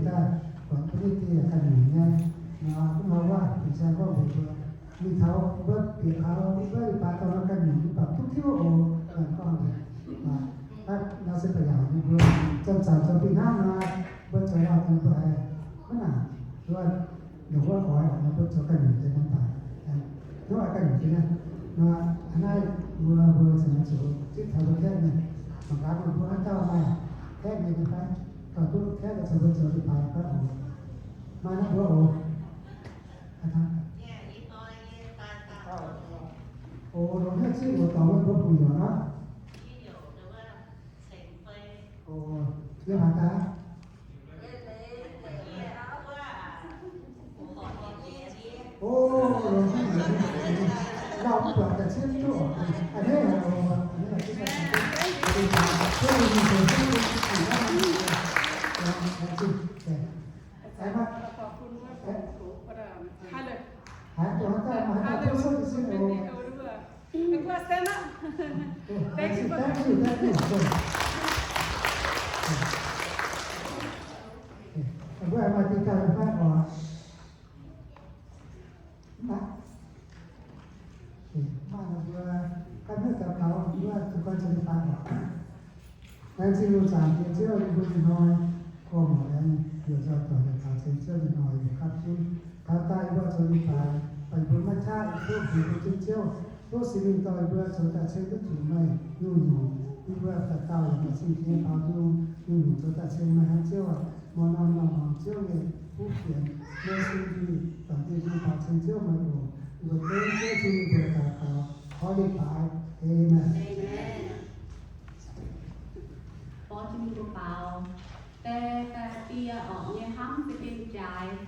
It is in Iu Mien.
daaih buatc mbuo nyei dieh ganh nyungc nyei, nor mv hnoi waac bieqc zaang gorngv mbuox mbuo, mingh taux mbuo bieqc taux mbuo leiz-baaix dorh nor ganh nyungc, mv baac duqv tiuv oc. Ganh gorngv nor se ba'yaauc nyei mbuo zanc-zanc zoux fih hnangv nor, mbuo zoux lauh deix mbuo haiz maiv nangc, mbuo ndongc wuov oix nor mbuo zoux ganh nyungc deix norm baac, hnyouv oix ganh nyungc deix nor, hnangv naaiv mbuo, mbuo cingx zuqc zipv taux mbuo kaeqv mienh. Mangc gaax mbuo haaix dauh maaih kaeqv mienh nyei fai, gauh duqv kaeqv daaih caux mbuo zoux leiz-baaix fai oc. Maaih naaiv mbuo oc. Oc, longc hnyouv zipv oc, dorh mbuo mbuo bungx hnyouv aqv. Oc, yie mangc gaax. Oc, longc hnyouv zipv oc, lauh mv buatc daaih zipv duqv oc. A'hneiv oc, a'hneiv oc. Haiz duqv haaix dauh maaih haaix dauh tov suotv jienv sin oc. Thank you, thank you, thank you. Mbuo maaih diuh ganh fai oc? Maaih, mbuo ganh hnyouv daux gaux, mbuo zuqc guai zoux leiz-baaix oc. Laengz zingh lungh zaangc Diex Ziouv, yie mbuo ih hnoi gorngv mangc aengx yie nzoih doic yaac taux ceng Ziouv nyei hnoi yaac gapv zunv taux daaih yie mbuo zoux leiz-baaix, baac yie mbuo maiv qaqv, yie mbuo bungx mbuo Ziouv, tov Singx Lingh dorh yie mbuo zoux daaih ceng duqv zuqc meih nyungc nyungc. Yie mbuo daaih dauh yaac daaih ceng jiex nyei baaux nzung, nyungc nyungc zoux daaih ceng meih hnangv Ziouv aac. Muonz norm norm hmuangx Ziouv nyei kuv fienx, meih Singx Lingh doic nyei baaux ceng Ziouv meih oc. Yie mbuo dengv Ziouv Yesu nyei mbuox daux gaux, koi leiz-baaix. Aamen. Borqv jienv mingh mbuo baaux, daaih daaih die orqc nyei hnamv za'gengh jaaix.